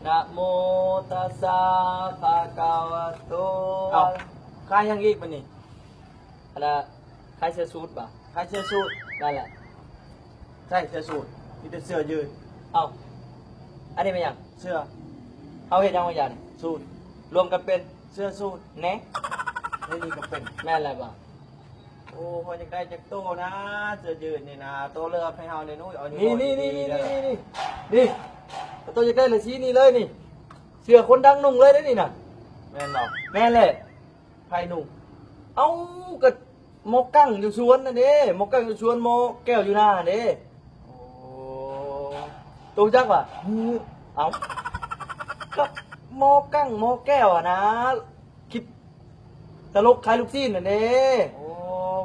ນະໂມຕັດສະ ພະຄະວະໂຕ ເອົ້າ ຂາຍຫຍັງອີກບັດນີ້? ອັນນ່າ ຂາຍເສື້ອສູດບໍ? ຂາຍເສື້ອສູດ. ນັ້ນແຫຼະ ໃສ່ເສື້ອສູດ ມີແຕ່ເສື້ອຢືດ. ເອົ້າ ອັນນີ້ແມ່ນຫຍັງ? ເສື້ອ. ເຮົາເຮັດຫຍັງບາງຢ່າງ? ສູດ. ລວມກັນເປັນເສື້ອສູດແນ່. ໃນນີ້ກໍເປັນ. ແມ່ນແລ້ວບໍ? ໂອ້ ຂ້ອຍຢາກໄດ້ຈັກໂຕນະ ເສື້ອຢືດນີ້ນະ ໂຕເລືອກໃຫ້ເຮົາແດ່ໜູ. ເອົາ ນີ້ ນີ້ ນີ້ ນີ້ ນີ້ ໂຕຢາກໄດ້ລະສີນີ້ເລີຍນີ້ ເສື້ອຄົນດັງນຸ່ງເລີຍເດ້ນີ້ນະ. ແມ່ນບໍ່? ແມ່ນແຫຼະ. ໃຜນຸ່ງ? ເອົ້າ ກໍໝໍ້ກັງຢູ່ສວນນັ້ນເດ້ ໝໍ້ກັງຢູ່ສວນ ໝໍ້ແກ້ວຢູ່ນາຫັ້ນເດ້. ໂອ້ ໂຕຮູ້ຈັກຫວາ? ເອົ້າ ກໍໝໍ້ກັງ ໝໍ້ແກ້ວຫັ້ນນະ ຄລິບຕະຫຼົກຂາຍລູກຊີ້ນຫັ້ນເດ້. ໂອ້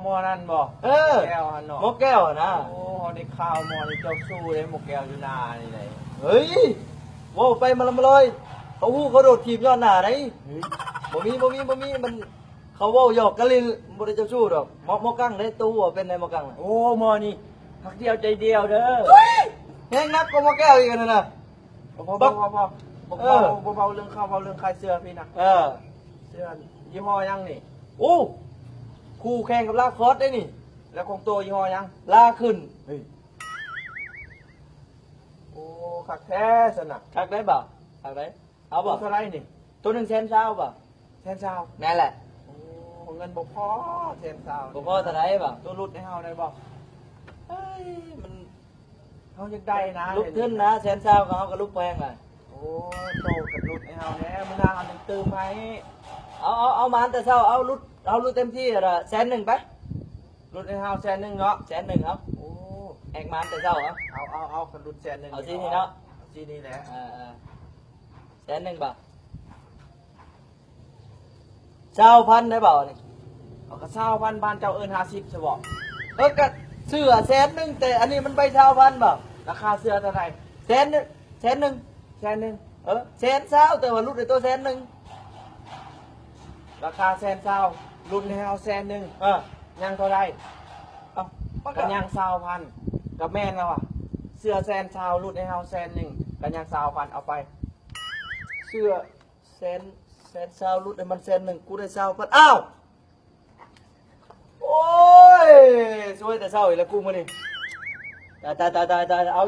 ໝໍ້ນັ້ນບໍ? ເອີ ແກ້ວຫັ້ນເນາະ ໝໍ້ແກ້ວຫັ້ນນະ. ໂອ້ ເຮົາໄດ້ຂ່າວໝໍ້ນີ້ເຈົ້າຊູ້ເດ້ ໝໍ້ແກ້ວຢູ່ນານີ້ເດ້. ເຮີ້ຍ ເວົ້າໄປມາລຳມາລອຍ ເຂົາຮູ້ເຂົາໂດດຖີບຍ້ອນໜ້າໃດ. ເຮີ້ຍ ບໍ່ມີ ບໍ່ມີ ບໍ່ມີ ມັນ ເຂົາເວົ້າຫຍອກກັນຫຼິ້ນ ບໍ່ໄດ້ເຈົ້າຊູ້ດອກ. ໝໍ້ ໝໍ້ກັງເດ້ ໂຕຮູ້ວ່າເປັນໃດໝໍ້ກັງນະ? ໂອ້ ໝໍ້ນີ້ຮັກດຽວໃຈດຽວເດີ. ເຮີ້ຍ ແຮງໜັກກວ່າໝໍ້ແກ້ວອີກຫັ້ນນະ. ພໍ ພໍ ພໍ ບໍ່ເວົ້າ ບໍ່ເວົ້າເລື່ອງເຂົາ ເວົ້າເລື່ອງຂາຍເສື້ອພີ້ນະ. ເອີ ເສື້ອຍີ່ຫໍ້ຫຍັງນີ້? ໂອ້ ຄູ່ແຂ່ງກັບລາຄອດເດ້ນີ້. ແລ້ວຂອງໂຕຍີ່ຫໍ້ຫຍັງ? ລາຂຶ້ນ. ເຮີ້ຍ ໂອ້ ຄັກແທ້ຊັ້ນນະ. ຄັກໄດ໋ບ່າວ ຄັກໄດ໋. ເອົາບໍ່? ໂຕເທົ່າໃດນີ້? ໂຕໜຶ່ງແສນຊາວບໍ່? ແສນຊາວ? ແມ່ນແຫຼະ. ໂອ້ ເງິນບໍ່ພໍແສນຊາວ ບໍ່ພໍເທົ່າໃດບໍ່? ໂຕຫຼຸດໃຫ້ເຮົາໄດ້ບໍ່? ເອີຍ ມັນ ເຮົາຢາກໄດ້ນະ ຫຼຸດທຶນນະ ແສນຊາວກໍເຮົາກໍຫຼຸດແພງລະ. ໂອ້ ໂຕກໍຫຼຸດໃຫ້ເຮົາແດ່ ມື້ໜ້າເຮົາຈັ່ງຕື່ມໃຫ້. ເອົາ ເອົາ ເອົາມາແຕ່ເຊົ້າ ເອົາຫຼຸດ ເຮົາຫຼຸດເຕັມທີ່ລະແສນໜຶ່ງໄປ. ຫຼຸດໃຫ້ເຮົາແສນໜຶ່ງເນາະ ແສນໜຶ່ງເອົາ. ໂອ້ ແອກມາແຕ່ເຊົ້າ ເອົາ ເອົາ ເອົາ ເອົາ ຄັນຫຼຸດແສນໜຶ່ງ ເອົາສີນີ້ເນາະ ເອົາສີນີ້ແຫຼະ. ເອີ ເອີ ແສນໜຶ່ງບໍ? ຊາວພັນໄດ້ບໍ່ນີ້? ເອົາ ກໍຊາວພັນ ບ້ານເຈົ້າເອີ້ນຫ້າສິບຊະບໍ? ເອີ ກໍເສື້ອແສນໜຶ່ງ ແຕ່ອັນນີ້ມັນໃບຊາວພັນບໍ? ລາຄາເສື້ອເທົ່າໃດ? ແສນໜຶ່ງ ແສນໜຶ່ງ ແສນໜຶ່ງ. ເອີ ແສນຊາວ ແຕ່ວ່າຫຼຸດໃຫ້ໂຕແສນໜຶ່ງ. ລາຄາແສນຊາວ ຫຼຸດໃຫ້ເຮົາແສນໜຶ່ງ. ເອີ ຍັງເທົ່າໃດ? ເອົ້າ ມັນກໍຍັງຊາວພັນ ກໍແມ່ນແລ້ວຫວາ ເສື້ອແສນຊາວ ຫຼຸດໃຫ້ເຮົາແສນໜຶ່ງ ກໍຍັງຊາວພັນ ເອົາໄປ. ເສື້ອແສນ ແສນຊາວ ຫຼຸດໃຫ້ມັນແສນໜຶ່ງ ກູໄດ້ຊາວພັນ. ອ້າວ ໂອ້ຍ ສວຍແຕ່ເຊົ້າອີກແລ້ວກູມື້ນີ້. ຕາຍ ຕາຍ ຕາຍ ຕາຍ ເອົາ